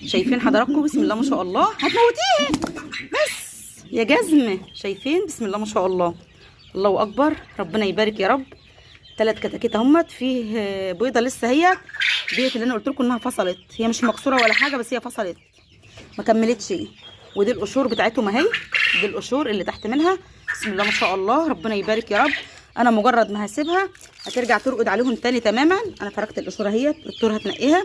شايفين حضراتكم؟ بسم الله ما شاء الله. هتموتيها بس يا جزمه. شايفين؟ بسم الله ما شاء الله، الله اكبر، ربنا يبارك يا رب. 3 كتاكيت اهمت. فيه بيضة لسه هي ديت اللي انا قلت لكم انها فصلت، هي مش مكسورة ولا حاجة بس هي فصلت ما كملتش. ودي القشور بتاعتهم اهي، دي القشور اللي تحت منها. بسم الله ما شاء الله، ربنا يبارك يا رب. انا مجرد ما هسيبها هترجع ترقد عليهم تاني تماما. انا فركت القشور اهيت، الطور هتنقيها.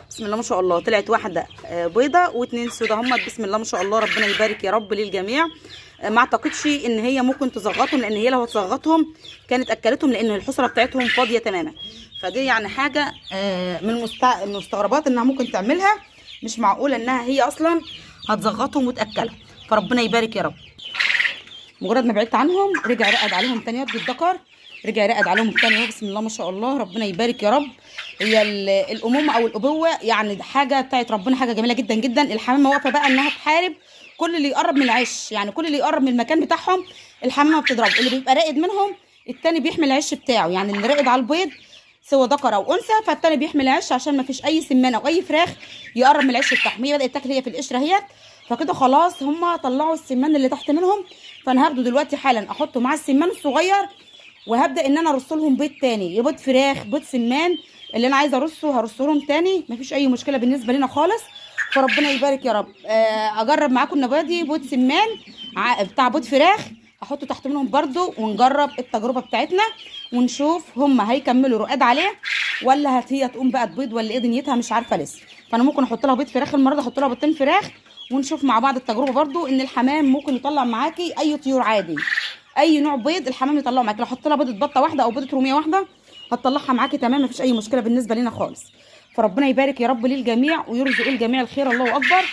بسم الله ما شاء الله، طلعت واحدة بيضة واثنين سودا همت. بسم الله ما شاء الله، ربنا يبارك يا رب للجميع. ما اعتقدش ان هي ممكن تزغطهم، لان هي لو هتزغطهم كانت اكلتهم، لان الحصره بتاعتهم فاضية تماما. فدي يعني حاجة من المستغربات انها ممكن تعملها. مش معقولة انها هي اصلا هتزغطهم وتاكلهم. فربنا يبارك يا رب. مجرد ما بعدت عنهم رجع رقد عليهم تاني يد الذكر، رجع رقد عليهم تاني اهو. بسم الله ما شاء الله، ربنا يبارك يا رب. هي الامومة او الابوة يعني حاجة بتاعت ربنا، حاجة جميلة جدا جدا. الحمامة واقفة بقى انها تحارب كل اللي يقرب من العش، يعني كل اللي يقرب من المكان بتاعهم الحمامة بتضربه. اللي بيبقى راقد منهم التاني بيحمي العش بتاعه، يعني اللي راقد على البيض سواء ذكر او انثى فالتاني بيحمي العش عشان ما فيش اي سمانه او اي فراخ يقرب من العش بتاعهم. هي بدات تاكل هي في القشرة اهيت، فكده خلاص هم طلعوا السمان اللي تحت منهم. فانا هاخده دلوقتي حالا احطه مع السمان الصغير، وهبدا ان انا ارص لهم بيض تاني، بيض فراخ بيض سمان اللي انا عايزه ارصه هرصه لهم تاني، مفيش اي مشكلة بالنسبة لنا خالص. فربنا يبارك يا رب. اجرب معاكم النبادي بيض سمان بتاع بيض فراخ، احطه تحت منهم برضو، ونجرب التجربة بتاعتنا ونشوف هم هيكملوا رقاد عليه ولا هي تقوم بقى تبيض ولا ايه دنيتها، مش عارفه لسه. فانا ممكن احط لها بيض فراخ المرة دي، احط لها بيضتين فراخ ونشوف مع بعض التجربة برضو. ان الحمام ممكن يطلع معاكي اي طيور عادي، اي نوع بيض الحمام يطلعه معاكي. لو حط لها بيضة بطه واحدة او بيضة رومية واحدة هتطلعها معاكي تمام، مفيش اي مشكلة بالنسبة لنا خالص. فربنا يبارك يا رب للجميع ويرزق الجميع الخير. الله اكبر.